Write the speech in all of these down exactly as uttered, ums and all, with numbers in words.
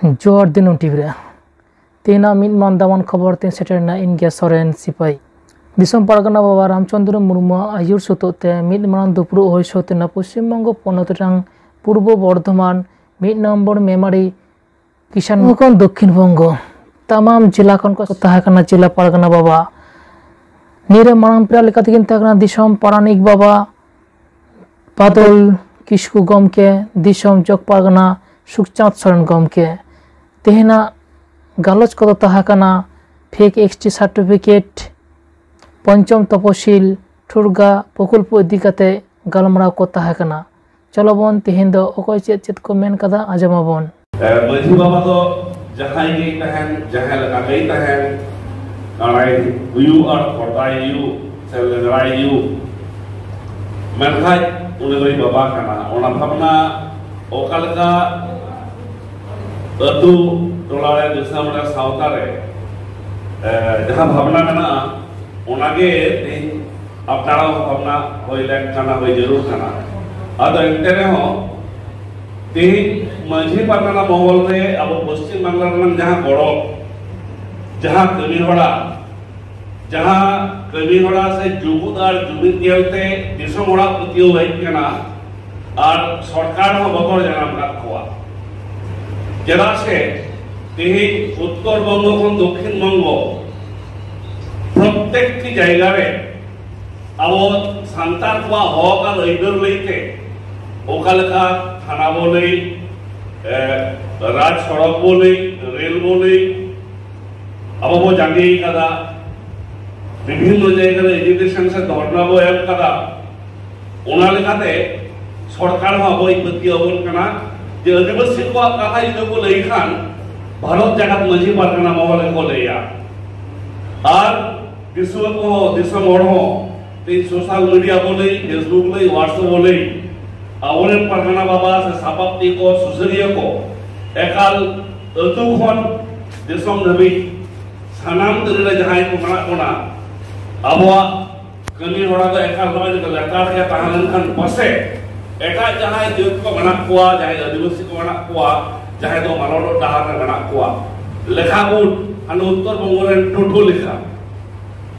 ᱡᱚᱦᱟᱨ ᱫᱤᱱᱟᱹᱢ ᱴᱤᱵᱷᱤ ᱨᱮ ᱛᱮᱦᱮᱧᱟᱜ ᱢᱤᱫ ᱢᱟᱱ ᱫᱟᱢᱟᱱ ᱠᱷᱚᱵᱚᱨ ᱛᱮᱧ ᱥᱮᱴᱮᱨ ᱮᱱᱟ ᱤᱧ ᱜᱮ ᱥᱚᱨᱮᱱ ᱥᱤᱯᱟᱹᱦᱤ᱾ ᱫᱤᱥᱚᱢ ᱯᱟᱨᱜᱟᱱᱟ ᱵᱟᱵᱟ ᱨᱟᱢᱪᱚᱸᱫᱽᱨᱚ ᱢᱩᱨᱢᱩᱣᱟᱜ ᱟᱹᱭᱩᱨ ᱥᱩᱛᱩᱜ ᱛᱮ ᱢᱤᱫ ᱢᱟᱨᱟᱝ ᱫᱩᱯᱲᱩᱵ ᱦᱩᱭ ᱥᱟᱹᱛ ᱮᱱᱟ ᱯᱚᱥᱪᱤᱢ ᱵᱚᱝᱜᱚ ᱯᱚᱱᱚᱛ ᱨᱮᱱᱟᱜ ᱯᱩᱨᱵᱚ ᱵᱚᱨᱫᱷᱚᱢᱟᱱ ᱢᱤᱫ ᱱᱚᱢᱵᱚᱨ ᱢᱮᱢᱟᱨᱤ ᱠᱤᱥᱟᱱ ᱠᱷᱚᱱ ᱫᱚᱠᱠᱷᱤᱱ ᱵᱚᱝᱜᱚ᱾ ᱛᱟᱢᱟᱢ ᱡᱮᱞᱟ ᱠᱷᱚᱱ ᱠᱚ ᱛᱟᱦᱮᱸ ᱠᱟᱱᱟ ᱡᱮᱞᱟ ᱯᱟᱨᱜᱟᱱᱟ ᱵᱟᱵᱟ᱾ ᱱᱤᱭᱟᱹ ᱨᱮ ᱢᱟᱨᱟᱝ ᱯᱮᱲᱟ ᱞᱮᱠᱟ ᱛᱮᱠᱤᱱ ᱛᱟᱦᱮᱸ ᱠᱟᱱᱟ ᱫᱤᱥᱚᱢ ᱯᱟᱨᱟᱱᱤᱠ ᱵᱟᱵᱟ ᱵᱟᱫᱚᱞ ᱠᱤᱥᱠᱩ ᱜᱚᱢᱠᱮ, ᱫᱤᱥᱚᱢ ᱡᱚᱜᱽ ᱯᱟᱨᱜᱟᱱᱟ ᱥᱩᱠᱪᱟᱸᱫᱽ ᱥᱚᱨᱮᱱ ᱜᱚᱢᱠᱮ᱾ ᱛᱮᱦᱮᱧᱟᱜ ᱜᱟᱞᱚᱪ ᱠᱚᱫᱚ ᱛᱟᱦᱮᱸ ᱠᱟᱱᱟ ᱯᱷᱮᱠ ᱮᱥ ᱴᱤ ᱥᱟᱨᱴᱤᱯᱷᱤᱠᱮᱴ, ᱯᱚᱧᱪᱚᱢ ᱛᱚᱯᱚᱥᱤᱞ, ᱴᱷᱩᱲᱜᱟ ᱯᱨᱚᱠᱚᱞᱯᱚ ᱤᱫᱤ ᱠᱟᱛᱮ ᱜᱟᱞᱢᱟᱨᱟᱣ ᱠᱚ ᱛᱟᱦᱮᱸ ᱠᱟᱱᱟ᱾ ᱪᱚᱞᱚ ᱵᱚᱱ ᱛᱮᱦᱮᱧ ᱫᱚ ᱚᱠᱚᱭ ᱪᱮᱫ ᱪᱮᱫ ᱠᱚ ᱢᱮᱱ ᱠᱟᱫᱟ ᱟᱸᱡᱚᱢ ᱟᱵᱚᱱ᱾ ᱮ, ᱢᱟᱹᱡᱷᱤ ᱵᱟᱵᱟ ᱫᱚ ᱡᱟᱦᱟᱸᱭ ᱜᱮᱭ ᱛᱟᱦᱮᱱ, ᱡᱟᱦᱟᱸᱭ ᱞᱮᱠᱟ ᱜᱮᱭ ᱛᱟᱦᱮᱱ, ᱞᱟᱲᱟᱭ ᱦᱩᱭᱩᱜ ᱟᱨ ᱠᱷᱚᱨᱫᱟᱭ ᱦᱩᱭᱩᱜ ᱥᱮ ᱞᱮᱝᱲᱟᱭ ᱦᱩᱭᱩᱜ, ᱢᱮᱱᱠᱷᱟᱡ ᱩᱱᱤ ᱫᱚᱭ ᱵᱟᱵᱟ ᱠᱟᱱᱟ᱾ ᱚᱱᱟ ᱵᱷᱟᱵᱽᱱᱟ ᱚᱠᱟ ᱞᱮᱠᱟ ᱟᱹᱛᱩ ᱴᱚᱞᱟ ᱨᱮ, ᱫᱤᱥᱚᱢ ᱨᱮ, ᱥᱟᱶᱛᱟ ᱨᱮ, ᱮ, ᱡᱟᱦᱟᱸ ᱵᱷᱟᱵᱽᱱᱟ ᱢᱮᱱᱟᱜᱼᱟ, ᱚᱱᱟᱜᱮ ᱛᱮᱦᱮᱧ ᱟᱯᱱᱟᱨᱟᱜ ᱵᱷᱟᱵᱽᱱᱟ ᱦᱩᱭ ᱞᱮᱱ ᱠᱟᱱᱟ, ᱦᱩᱭ ᱡᱟᱹᱨᱩᱲ ᱠᱟᱱᱟ᱾ ᱟᱫᱚ ᱮᱱᱛᱮ ᱨᱮᱦᱚᱸ ᱛᱮᱦᱮᱧ ᱢᱟᱹᱡᱷᱤ ᱯᱟᱨᱜᱟᱱᱟ ᱢᱚᱦᱚᱞ ᱨᱮ ᱟᱵᱚ ᱯᱚᱥᱪᱤᱢ ᱵᱟᱝᱞᱟ ᱨᱮᱱᱟᱜ ᱡᱟᱦᱟᱸ ᱜᱚᱲᱚ, ᱡᱟᱦᱟᱸ ᱠᱟᱹᱢᱤ ᱦᱚᱨᱟ, ᱡᱟᱦᱟᱸ ᱠᱟᱹᱢᱤ ᱦᱚᱨᱟ ᱥᱮ ᱡᱩᱜᱩᱫ ᱟᱨ ᱡᱩᱢᱤᱫ ᱧᱮᱞᱛᱮ ᱫᱤᱥᱚᱢ ᱦᱚᱲᱟᱜ ᱯᱟᱹᱛᱭᱟᱹᱣ ᱦᱮᱡ ᱠᱟᱱᱟ ᱟᱨ ᱥᱚᱨᱠᱟᱨ ᱦᱚᱸ ᱵᱚᱛᱚᱨ ᱡᱟᱱᱟᱢ ᱠᱟᱜ ᱠᱚᱣᱟ᱾ ᱪᱮᱫᱟᱜ ᱥᱮ ᱛᱮᱦᱮᱧ ᱩᱛᱛᱚᱨ ᱵᱚᱝᱜᱚ ᱠᱷᱚᱱ ᱫᱚᱠᱠᱷᱤᱱ ᱵᱚᱝᱜᱚ ᱯᱨᱚᱛᱛᱮᱠᱴᱤ ᱡᱟᱭᱜᱟ ᱨᱮ ᱟᱵᱚ ᱥᱟᱱᱛᱟᱲ ᱠᱚᱣᱟᱜ ᱦᱚᱠ ᱟᱨ ᱟᱹᱭᱫᱟᱹᱨ ᱞᱟᱹᱭᱛᱮ ᱚᱠᱟ ᱞᱮᱠᱟ ᱛᱷᱟᱱᱟ ᱵᱚ ᱞᱟᱹᱭ, ᱮ, ᱨᱟᱡᱽ ᱥᱚᱲᱚᱠ ᱵᱚ ᱞᱟᱹᱭ, ᱨᱮᱞ ᱵᱚ ᱞᱟᱹᱭ, ᱟᱵᱚ ᱵᱚ ᱡᱟᱸᱜᱮ ᱠᱟᱫᱟ, ᱵᱤᱵᱷᱤᱱᱱᱚ ᱡᱟᱭᱜᱟ ᱨᱮ ᱮᱡᱤᱴᱮᱥᱚᱱ ᱥᱮ ᱫᱷᱚᱨᱱᱟ ᱵᱚ ᱮᱢ ᱠᱟᱫᱟ᱾ ᱚᱱᱟ ᱞᱮᱠᱟᱛᱮ ᱥᱚᱨᱠᱟᱨ ᱦᱚᱸ ᱟᱵᱚᱭ ᱯᱟᱹᱛᱭᱟᱹᱣ ᱟᱵᱚᱱ ᱠᱟᱱᱟ ᱡᱮ ᱟᱹᱫᱤᱵᱟᱹᱥᱤ ᱠᱚᱣᱟᱜ ᱠᱟᱛᱷᱟ ᱡᱩᱫᱤ ᱠᱚ ᱞᱟᱹᱭ ᱠᱷᱟᱱ ᱵᱷᱟᱨᱚᱛ ᱡᱟᱠᱟᱛ ᱢᱟᱹᱡᱷᱤ ᱯᱟᱨᱜᱟᱱᱟ ᱢᱚᱦᱚᱞ ᱜᱮᱠᱚ ᱞᱟᱹᱭᱟ᱾ ᱟᱨ ᱫᱤᱥᱚᱢ ᱠᱚ, ᱫᱤᱥᱚᱢ ᱦᱚᱲ ᱦᱚᱸ ᱛᱮᱦᱮᱧ ᱥᱳᱥᱟᱞ ᱢᱤᱰᱤᱭᱟ ᱵᱚ ᱞᱟᱹᱭ, ᱯᱷᱮᱥᱵᱩᱠ ᱞᱟᱹᱭ, ᱣᱟᱴᱥᱮᱯ ᱵᱚ ᱞᱟᱹᱭ, ᱟᱵᱚᱨᱮᱱ ᱯᱟᱨᱜᱟᱱᱟ ᱵᱟᱵᱟ ᱥᱮ ᱥᱟᱯᱟᱵ ᱛᱤ ᱠᱚ, ᱥᱩᱥᱟᱹᱨᱤᱭᱟᱹ ᱠᱚ ᱮᱠᱟᱞ ᱟᱹᱛᱩ ᱠᱷᱚᱱ ᱫᱤᱥᱚᱢ ᱫᱷᱟᱹᱵᱤᱡ ᱥᱟᱱᱟᱢ ᱛᱟᱹᱨᱤ ᱨᱮ ᱡᱟᱦᱟᱸᱭ ᱠᱚ ᱢᱮᱱᱟᱜ ᱵᱚᱱᱟ, ᱟᱵᱚᱣᱟᱜ ᱠᱟᱹᱢᱤ ᱦᱚᱨᱟ ᱫᱚ ᱮᱠᱟᱞ ᱱᱚᱜᱼᱚᱭ ᱱᱤᱝᱠᱟ ᱞᱮᱛᱟᱲ ᱜᱮ ᱛᱟᱦᱮᱸ ᱞᱮᱱᱠᱷᱟᱱ ᱯᱟᱥᱮ ᱮᱴᱟᱜ ᱡᱟᱦᱟᱸᱭ ᱡᱟᱹᱛ ᱠᱚ ᱢᱮᱱᱟᱜ ᱠᱚᱣᱟ, ᱡᱟᱦᱟᱸᱭ ᱟᱹᱫᱤᱵᱟᱹᱥᱤ ᱠᱚ ᱢᱮᱱᱟᱜ ᱠᱚᱣᱟ, ᱡᱟᱦᱟᱸᱭ ᱫᱚ ᱢᱟᱞᱚᱴ ᱰᱟᱦᱟᱨ ᱨᱮ ᱢᱮᱱᱟᱜ ᱠᱚᱣᱟ᱾ ᱞᱮᱠᱷᱟ ᱜᱩᱴ ᱦᱟᱱᱮ ᱩᱛᱛᱚᱨ ᱵᱚᱝᱜᱚ ᱨᱮᱱ ᱴᱳᱴᱳ ᱞᱮᱠᱟ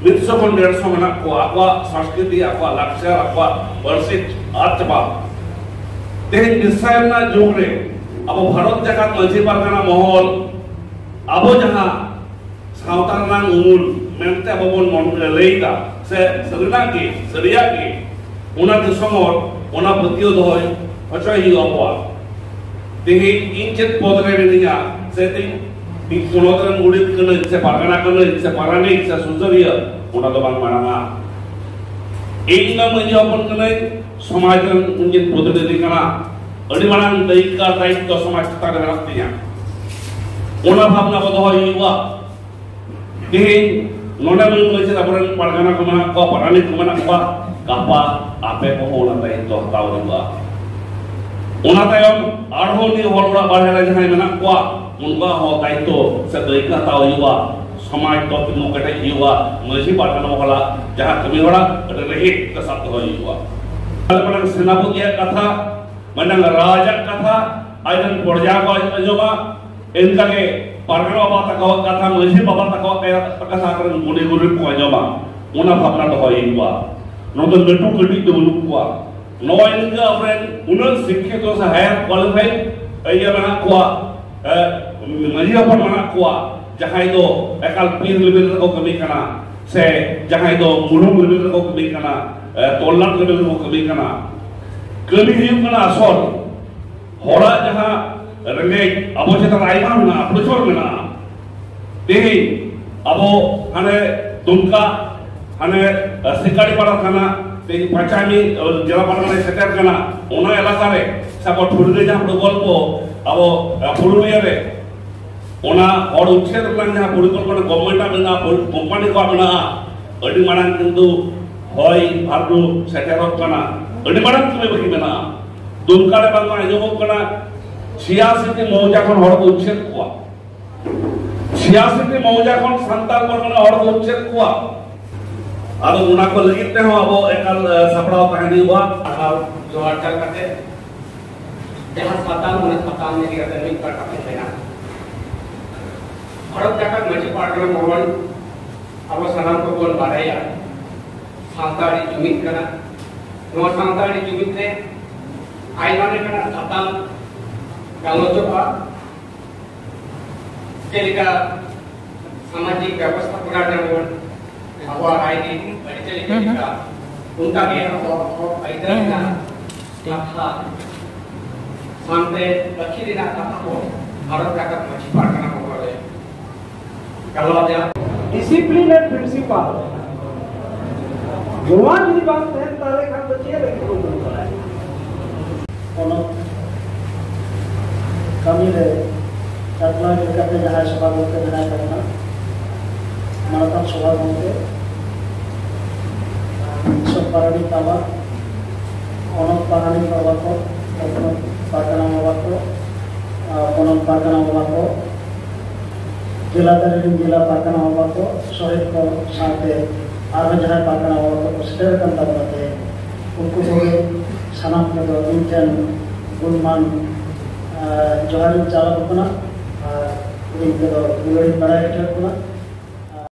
ᱢᱤᱫ ᱥᱚ ᱠᱷᱚᱱ ᱰᱮᱲ ᱥᱚ ᱢᱮᱱᱟᱜ ᱠᱚᱣᱟ᱾ ᱟᱠᱚᱣᱟᱜ ᱥᱚᱝᱥᱠᱨᱤᱛᱤ, ᱟᱠᱚᱣᱟᱜ ᱞᱟᱠᱪᱟᱨ, ᱟᱠᱚᱣᱟᱜ ᱯᱟᱹᱨᱥᱤ ᱟᱫ ᱪᱟᱵᱟ᱾ ᱛᱮᱦᱮᱧ ᱵᱤᱥᱥᱟᱭ ᱨᱮᱱᱟᱜ ᱡᱩᱜᱽ ᱨᱮ ᱟᱵᱚ ᱵᱷᱟᱨᱚᱛ ᱡᱟᱠᱟᱛ ᱢᱟᱹᱡᱷᱤ ᱯᱟᱨᱜᱟᱱᱟ ᱢᱚᱦᱚᱞ ᱟᱵᱚ ᱡᱟᱦᱟᱸ ᱥᱟᱶᱛᱟ ᱨᱮᱱᱟᱜ ᱩᱢᱩᱞ ᱢᱮᱱᱛᱮ ᱟᱵᱚ ᱵᱚᱱ ᱢᱚᱱ-, ᱞᱟᱹᱭ ᱮᱫᱟ, ᱥᱮ ᱥᱟᱹᱨᱤᱱᱟᱜ ᱜᱮ, ᱥᱟᱹᱨᱤᱭᱟᱜ ᱜᱮ, ᱚᱱᱟ ᱫᱤᱥᱚᱢ ᱦᱚᱲ ᱚᱱᱟ ᱯᱟᱹᱛᱭᱟᱹᱣ ᱫᱚᱦᱚᱭ ᱦᱚᱪᱚᱭ ᱦᱩᱭᱩᱜ ᱟᱵᱚᱣᱟ᱾ ᱛᱮᱦᱮᱧ ᱤᱧ ᱪᱮᱫ ᱯᱚᱫ ᱨᱮ ᱢᱤᱱᱟᱹᱧᱟ, ᱥᱮ ᱛᱮᱦᱮᱧ ᱤᱧ ᱯᱚᱱᱚᱛ ᱨᱮᱱ ᱜᱚᱰᱮᱛ ᱠᱟᱹᱱᱟᱹᱧ, ᱥᱮ ᱯᱟᱨᱜᱟᱱᱟ ᱠᱟᱹᱱᱟᱹᱧ, ᱥᱮ ᱯᱟᱨᱟᱱᱤᱠ, ᱥᱮ ᱥᱩᱥᱟᱹᱨᱤᱭᱟᱹ, ᱚᱱᱟ ᱫᱚ ᱵᱟᱝ ᱢᱟᱨᱟᱝᱟ᱾ ᱤᱧ ᱫᱚ ᱢᱟᱹᱡᱷᱤ ᱦᱚᱯᱚᱱ ᱠᱟᱹᱱᱟᱹᱧ, ᱥᱚᱢᱟᱡᱽ ᱨᱮᱱ ᱤᱧ ᱯᱨᱚᱛᱤᱱᱤᱫᱷᱤ ᱠᱟᱱᱟ, ᱟᱹᱰᱤ ᱢᱟᱨᱟᱝ ᱫᱟᱹᱭᱤᱠᱟ ᱫᱟᱭᱤᱛᱛᱚ ᱥᱚᱢᱟᱡᱽ ᱪᱮᱛᱟᱱ ᱨᱮ ᱢᱮᱱᱟᱜ ᱛᱤᱧᱟ᱾ ᱚᱱᱟ ᱵᱷᱟᱵᱽᱱᱟ ᱵᱚ ᱫᱚᱦᱚᱭ ᱦᱩᱭᱩᱜᱼᱟ᱾ ᱛᱮᱦᱮᱧ ᱱᱚᱰᱮ ᱢᱟᱹᱱ ᱢᱟᱹᱡᱷᱤ ᱟᱵᱚᱨᱮᱱ ᱯᱟᱨᱜᱟᱱᱟ ᱠᱚ ᱢᱮᱱᱟᱜ ᱠᱚᱣᱟ, ᱯᱟᱨᱟᱱᱤᱠ ᱠᱚ ᱢᱮᱱᱟᱜ ᱠᱚᱣᱟ, ᱜᱟᱯᱟ ᱟᱯᱮ ᱠᱚᱦᱚᱸ ᱚᱱᱟ ᱫᱟᱭᱤᱛᱛᱚ ᱦᱟᱛᱟᱣ ᱦᱩᱭᱩᱜᱼᱟ᱾ ᱚᱱᱟ ᱛᱟᱭᱚᱢ ᱟᱨᱦᱚᱸ ᱩᱱᱤ ᱦᱚᱲ ᱚᱲᱟᱜ ᱵᱟᱨᱦᱮ ᱨᱮ ᱡᱟᱦᱟᱸᱭ ᱢᱮᱱᱟᱜ ᱠᱚᱣᱟ, ᱩᱱᱠᱩᱣᱟᱜ ᱦᱚᱸ ᱫᱟᱭᱤᱛᱛᱚ ᱥᱮ ᱫᱟᱹᱭᱠᱟᱹ ᱦᱟᱛᱟᱣ ᱦᱩᱭᱩᱜᱼᱟ᱾ ᱥᱚᱢᱟᱡᱽ ᱫᱚ ᱛᱤᱸᱜᱩ ᱠᱮᱴᱮᱡ ᱦᱩᱭᱩᱜᱼᱟ᱾ ᱢᱟᱹᱡᱷᱤ ᱯᱟᱨᱜᱟᱱᱟ ᱢᱚᱦᱚᱞᱟᱜ ᱡᱟᱦᱟᱸ ᱠᱟᱹᱢᱤ ᱦᱚᱨᱟ ᱟᱹᱰᱤ ᱨᱮᱦᱮᱫ ᱛᱮ ᱥᱟᱵ ᱫᱚᱦᱚᱭ ᱦᱩᱭᱩᱜᱼᱟ᱾ ᱟᱞᱮ ᱢᱟᱲᱟᱝ ᱥᱮᱱᱟᱯᱚᱛᱤᱭᱟᱜ ᱠᱟᱛᱷᱟ, ᱢᱤᱫᱴᱟᱝ ᱨᱟᱡᱟᱜ ᱠᱟᱛᱷᱟ, ᱟᱡᱨᱮᱱ ᱯᱨᱚᱡᱟ ᱠᱚ ᱟᱸᱡᱚᱢᱟ᱾ ᱚᱱᱠᱟᱜᱮ ᱯᱟᱨᱜᱟᱱᱟ ᱵᱟᱵᱟ ᱛᱟᱠᱚᱣᱟᱜ ᱠᱟᱛᱷᱟ, ᱢᱟᱹᱡᱷᱤ ᱵᱟᱵᱟ ᱛᱟᱠᱚᱣᱟᱜ ᱠᱟᱛᱷᱟ ᱟᱠᱚᱨᱮᱱ ᱜᱩᱱᱤ ᱜᱩᱨᱤᱵ ᱠᱚ ᱟᱸᱡᱚᱢᱟ᱾ ᱚᱱᱟ ᱵᱷᱟᱵᱽᱱᱟ ᱫᱚᱦᱚᱭ ᱦᱩᱭᱩᱜᱼᱟ᱾ ᱱᱚᱣᱟ ᱫᱚ ᱞᱟᱹᱴᱩ ᱠᱟᱹᱴᱤᱡ ᱫᱚ ᱵᱟᱹᱱᱩᱜ ᱠᱚᱣᱟ᱾ ᱱᱚᱜᱼᱚᱭ ᱱᱤᱝᱠᱟᱹ ᱟᱵᱚᱨᱮᱱ ᱩᱱᱟᱹᱜ ᱥᱤᱠᱠᱷᱤᱛᱚ ᱥᱮ higher qualified ᱤᱭᱟᱹ ᱢᱮᱱᱟᱜ ᱠᱚᱣᱟ, ᱮ, ᱢᱟᱹᱡᱷᱤ ᱦᱚᱯᱚᱱ ᱢᱮᱱᱟᱜ ᱠᱚᱣᱟ, ᱡᱟᱦᱟᱸᱭ ᱫᱚ ᱮᱠᱟᱞ ᱯᱤᱨ level ᱨᱮᱠᱚ ᱠᱟᱹᱢᱤ ᱠᱟᱱᱟ, ᱥᱮ ᱡᱟᱦᱟᱸᱭ ᱫᱚ ᱢᱩᱞᱩᱠ level ᱨᱮᱠᱚ ᱠᱟᱹᱢᱤ ᱠᱟᱱᱟ, ᱮ, ᱛᱚᱞᱞᱟᱴ level ᱨᱮᱠᱚ ᱠᱟᱹᱢᱤ ᱠᱟᱱᱟ᱾ ᱠᱟᱹᱢᱤ ᱦᱩᱭᱩᱜ ᱠᱟᱱᱟ ᱟᱥᱚᱞ ᱦᱚᱲᱟᱜ ᱡᱟᱦᱟᱸ ᱨᱮᱸᱜᱮᱡ ᱟᱵᱚ ᱪᱮᱛᱟᱱ ᱨᱮ ᱟᱭᱢᱟ ᱢᱮᱱᱟᱜᱼᱟ, ᱯᱨᱚᱪᱩᱨ ᱢᱮᱱᱟᱜᱼᱟ᱾ ᱛᱮᱦᱮᱧ ᱟᱵᱚ ᱦᱟᱱᱮ ᱫᱩᱢᱠᱟ, ᱦᱟᱱᱮ, ᱮ, ᱥᱤᱠᱟᱲᱤᱯᱟᱲᱟ ᱛᱷᱟᱱᱟ, ᱛᱮᱦᱮᱧ ᱯᱟᱸᱪᱟᱢᱤ, ᱮ, ᱡᱮᱞᱟ ᱯᱟᱨᱜᱟᱱᱟ ᱥᱮᱴᱮᱨ ᱠᱟᱱᱟ, ᱚᱱᱟ ᱮᱞᱟᱠᱟ ᱨᱮ ᱥᱮ ᱟᱵᱚ ᱴᱷᱩᱲᱜᱟᱹ ᱡᱟᱦᱟᱸ ᱯᱨᱚᱠᱚᱞᱯᱚ ᱟᱵᱚ, ᱮ, ᱯᱩᱨᱩᱞᱤᱭᱟᱹ ᱨᱮ ᱚᱱᱟ ᱦᱚᱲ ᱩᱪᱷᱟᱹᱱ ᱨᱮᱱᱟᱜ ᱡᱟᱦᱟᱸ ᱯᱚᱨᱤᱠᱚᱞᱯᱚᱱᱟ ᱜᱚᱵᱷᱢᱮᱱᱴ ᱟᱜ ᱢᱮᱱᱟᱜᱼᱟ, ᱯᱚᱨᱤ-, ᱠᱳᱢᱯᱟᱱᱤ ᱠᱚᱣᱟᱜ ᱢᱮᱱᱟᱜᱼᱟ, ᱟᱹᱰᱤ ᱢᱟᱨᱟᱝ ᱠᱤᱱᱛᱩ ᱦᱚᱭ ᱵᱷᱟᱨᱰᱩ ᱥᱮᱴᱮᱨᱚᱜ ᱠᱟᱱᱟ, ᱟᱹᱰᱤ ᱢᱟᱨᱟᱝ ᱠᱟᱹᱢᱤ ᱵᱟᱹᱠᱤ ᱢᱮᱱᱟᱜᱼᱟ᱾ ᱫᱩᱢᱠᱟ ᱨᱮ ᱵᱟᱝᱢᱟ ᱟᱸᱡᱚᱢᱚᱜ ᱠᱟᱱᱟ ᱪᱷᱤᱭᱟᱥᱤ ᱴᱤ ᱢᱚᱣᱡᱟ ᱠᱷᱚᱱ ᱦᱚᱲ ᱠᱚ ᱩᱪᱷᱟᱹᱱ ᱠᱚᱣᱟ, ᱪᱷᱤᱭᱟᱥᱤ ᱴᱤ ᱢᱚᱣᱡᱟ ᱠᱷᱚᱱ ᱥᱟᱱᱛᱟᱲ ᱯᱟᱨᱜᱟᱱᱟ ᱦᱚᱲ ᱠᱚ ᱩᱪᱷᱟᱹᱱ ᱠᱚᱣᱟ᱾ ᱟᱫᱚ ᱚᱱᱟ ᱠᱚ ᱞᱟᱹᱜᱤᱫ ᱛᱮᱦᱚᱸ ᱟᱵᱚ ᱮᱠᱟᱞ, ᱮ, ᱥᱟᱯᱲᱟᱣ ᱛᱟᱦᱮᱱ ᱦᱩᱭᱩᱜᱼᱟ᱾ ᱟᱨ ᱡᱚᱦᱟᱨ ᱪᱟᱞ ᱠᱟᱛᱮ ᱡᱟᱦᱟᱸ ᱥᱟᱛᱟᱢ, ᱚᱱᱟ ᱥᱟᱛᱟᱢ ᱤᱫᱤ ᱠᱟᱛᱮ ᱢᱤᱫ ᱵᱟᱨ ᱠᱟᱛᱷᱟᱧ ᱢᱮᱱᱟ᱾ ᱵᱷᱟᱨᱚᱛ ᱡᱟᱠᱟᱛ ᱢᱟᱹᱡᱷᱤ ᱯᱟᱨᱜᱟᱱᱟ ᱢᱚᱦᱚᱞ, ᱟᱵᱚ ᱥᱟᱱᱟᱢ ᱠᱚᱵᱚᱱ ᱵᱟᱲᱟᱭᱟ, ᱥᱟᱱᱛᱟᱲᱤ ᱡᱩᱢᱤᱫ ᱠᱟᱱᱟ᱾ ᱱᱚᱣᱟ ᱥᱟᱱᱛᱟᱲᱤ ᱡᱩᱢᱤᱫ ᱨᱮ ᱟᱭᱢᱟ ᱞᱮᱠᱟᱱᱟᱜ ᱥᱟᱛᱟᱢ ᱜᱟᱞᱚᱪᱚᱜᱼᱟ᱾ ᱪᱮᱫ ᱞᱮᱠᱟ ᱥᱟᱢᱟᱡᱤᱠ ᱵᱮᱵᱚᱥᱛᱷᱟᱯᱚᱱᱟ, ᱡᱮᱢᱚᱱ ᱟᱵᱚᱣᱟᱜ ᱨᱟᱭᱨᱤᱛ, ᱟᱹᱨᱤᱪᱟᱹᱞᱤ ᱪᱮᱫ ᱞᱮᱠᱟ, ᱚᱱᱠᱟ ᱜᱮ ᱟᱵᱚᱣᱟᱜ ᱦᱚᱠ ᱟᱹᱭᱫᱟᱹᱨ ᱨᱮᱱᱟᱜ ᱠᱟᱛᱷᱟ ᱥᱟᱶᱛᱮ ᱟᱹᱠᱷᱤᱞ ᱨᱮᱱᱟᱜ ᱠᱟᱛᱷᱟ ᱠᱚ ᱵᱷᱟᱨᱚᱛ ᱡᱟᱠᱟᱛ ᱢᱟᱹᱡᱷᱤ ᱯᱟᱨᱜᱟᱱᱟ ᱢᱚᱦᱚᱞ ᱨᱮ ᱜᱟᱞᱚᱪᱟ᱾ ᱰᱤᱥᱤᱯᱞᱤᱱ ᱟᱨ ᱯᱨᱤᱱᱥᱤᱯᱟᱞ, ᱱᱚᱣᱟ ᱡᱩᱫᱤ ᱵᱟᱝ ᱛᱟᱦᱮᱱ, ᱛᱟᱦᱞᱮ ᱠᱷᱟᱱ ᱫᱚ ᱪᱮᱫ ᱞᱟᱹᱜᱤᱫ ᱵᱚᱱ ᱫᱩᱲᱩᱵ ᱵᱟᱲᱟᱭᱟ? ᱯᱚᱱᱚᱛ ᱠᱟᱹᱢᱤ ᱨᱮ ᱪᱟᱪᱞᱟᱣ ᱞᱮᱠᱟᱛᱮ ᱡᱟᱦᱟᱸᱭ ᱥᱚᱵᱷᱟ ᱜᱚᱢᱠᱮ ᱢᱮᱱᱟᱭ ᱛᱟᱵᱚᱱᱟ, ᱢᱟᱱᱚᱛᱟᱱ ᱥᱚᱵᱷᱟ ᱜᱚᱢᱠᱮ, ᱫᱤᱥᱚᱢ ᱯᱟᱨᱟᱱᱤᱠ ᱵᱟᱵᱟ, ᱯᱚᱱᱚᱛ ᱯᱟᱨᱟᱱᱤᱠ ᱵᱟᱵᱟ ᱠᱚ, ᱯᱚᱱᱚᱛ ᱯᱟᱨᱜᱟᱱᱟ ᱵᱟᱵᱟ ᱠᱚ, ᱟᱨ ᱯᱚᱱᱚᱛ ᱯᱟᱨᱜᱟᱱᱟ ᱵᱟᱵᱟ ᱠᱚ, ᱡᱮᱞᱟ ᱫᱟᱨᱮ ᱨᱮᱱ ᱡᱮᱞᱟ ᱯᱟᱨᱜᱟᱱᱟ ᱵᱟᱵᱟ ᱠᱚ, ᱥᱚᱦᱮᱫ ᱠᱚ ᱥᱟᱶᱛᱮ ᱟᱨᱦᱚᱸ ᱡᱟᱦᱟᱸᱭ ᱯᱟᱨᱜᱟᱱᱟ ᱵᱟᱵᱟ ᱠᱚ ᱠᱚ ᱥᱮᱴᱮᱨ ᱟᱠᱟᱱ ᱛᱟᱵᱚᱱᱟ ᱛᱮ, ᱩᱱᱠᱩ ᱠᱚᱜᱮ ᱥᱟᱱᱟᱢ ᱠᱚᱫᱚ ᱤᱧ ᱴᱷᱮᱱ ᱜᱩᱱᱢᱟᱱ, ᱟᱨ ᱡᱚᱦᱟᱨ ᱤᱧ ᱪᱟᱞ ᱟᱠᱚ ᱠᱟᱱᱟ᱾ ᱟᱨ ᱤᱧ ᱠᱚᱫᱚ ᱫᱩᱞᱟᱹᱲ ᱤᱧ ᱵᱟᱲᱟᱭ ᱦᱚᱪᱚᱭᱮᱫ ᱠᱚᱣᱟ᱾